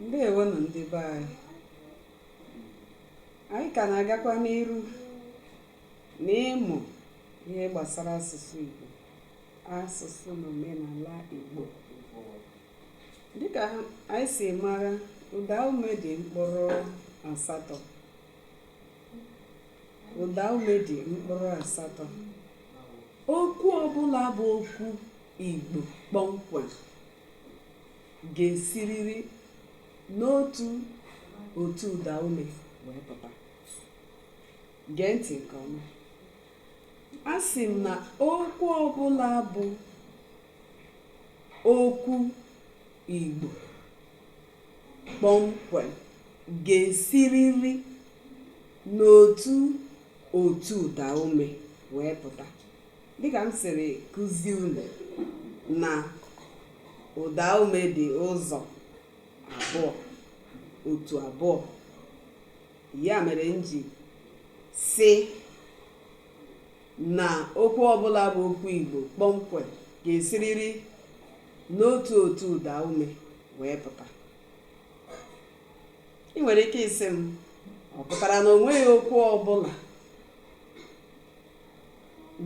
Ndewonụ ndị be anyị. Anyị ka na-agakwa n'iru n'ịmụ ihe gbasara asụsụ Igbo, asụsụ na omenala Igbo. Dịka anyị si mara, ụdaume dị mkpụrụ 8. Ụdaume dị mkpụrụ 8. Okwu ọbụla bụ okwu Igbo kpọmkwem ga-esiriri n'otu otu ụdaume wee pụta. Gee ntị nke ọma. Asị m na okwu ọbụla bụ okwu Igbo kpọmkwem ga-esiriri n'otu otu ụdaume wee pụta. Dịka m siri kụzie unu na ụdaume dị ụzọ abụọ, otu abụọ. Ya mere m ji sị na okwu ọbụla bụ okwu Igbo kpọmkwem ga-esiriri n'otu otu ụdaume wee pụta. Ị nwere ike ịsị m, ọ pụtara na o nweghị okwu ọbụla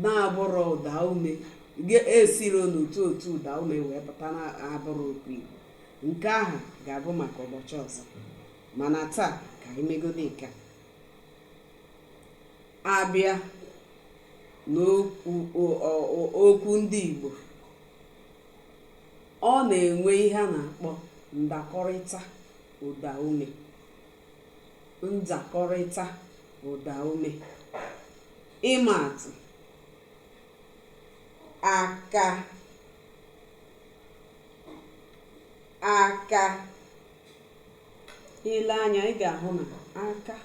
na-abụrọ ụdaume ga-esiro n'otu otu ụdaume wee pụta na-abụrọ okwu Igbo? Nke ahụ ga-abụ maka ụbọchị ọzọ, mana taa ka anyị megodi nke a. A bịa n'okwu ndị Igbo, ọ na-enwe ihe a na-akpọ ndakọrịta ụdaume. Ndakọrịta ụdaume. Ịma atụ: aka, aka. I lee anya, ị ga-ahụ na aka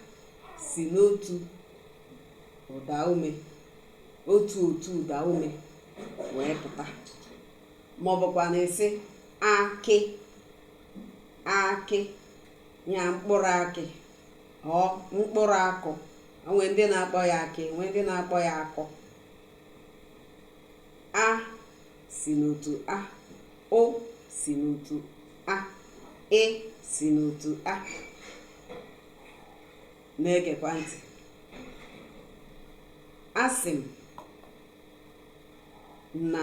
si n'otu ụdaume, otu otu ụdaume wee pụta. Ma ọ bụkwa na ị sị akị, akị, ya mkpụrụ akị ọ mkpụrụ akụ. O nwee ndị na-akpọ ya akị, nwee ndị na-akpọ ya akụ. A si n'otu a, ụ si n'otu a, ị si n'otu a. Na-egekwa ntị. Asị m na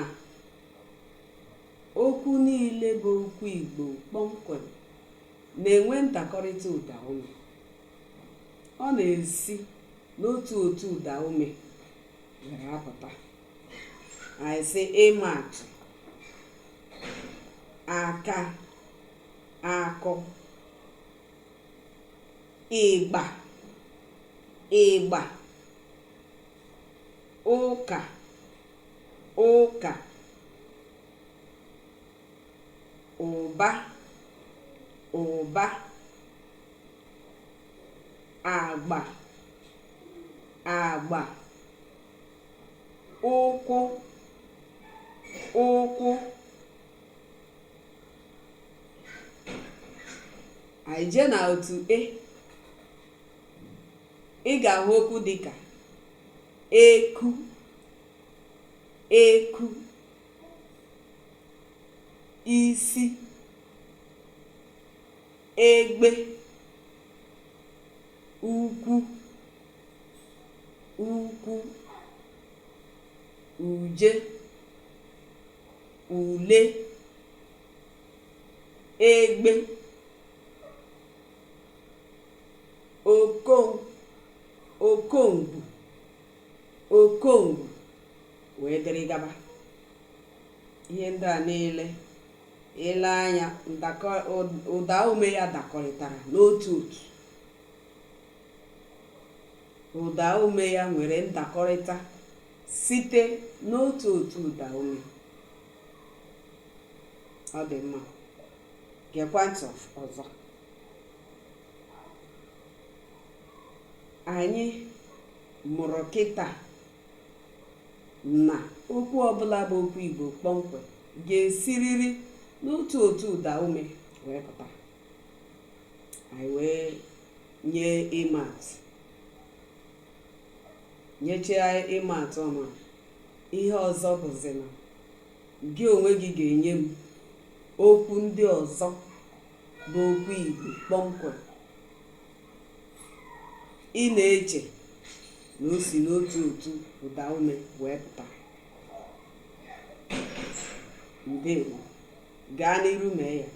okwu niile bụ okwu Igbo kpọmkwem na-enwe ndakọrịta ụdaume. Ọ na-esi n'otu otu ụdaume were apụta. Anyị sị, ịma atụ: aka, akụ, ịgba, ịgba, ụka, ụka, ụba, ụba, agba, agba, ụkwụ, ụkwụ. Anyị jee na otu e, ị ga-ahụ okwu dịka eku, eku, isi, egbe, ukwu, ukwu, uje, ule, egbe, okongwu, okongwu, wee dịrị gaba. Ihe ndị a niile, i lee anya, ụda ume ya dakọrịtara n'otu otu. Ụda ume ya nwere ndakọrịta site n'otu otu ụda ume. Ọ dị mma, gekwa ntị ọzọ. Anyị mụrụ kịta na okwu ọbụla bụ okwu Igbo kpọmkwem ga-esiriri n'otu otu ụda ume wee pụta. Anyị wee nye ịma atụ, nyechaa ịma atụ ọma. Ihe ọzọ bụzi na gị onwe gị ga-enye m okwu ndị ọzọ. Bụ okwu Igbo kpọmkwem. Ị na-eche na o si n'otu otu ụdaume wee pụta. Ndewo, gaa n'iru mee ya.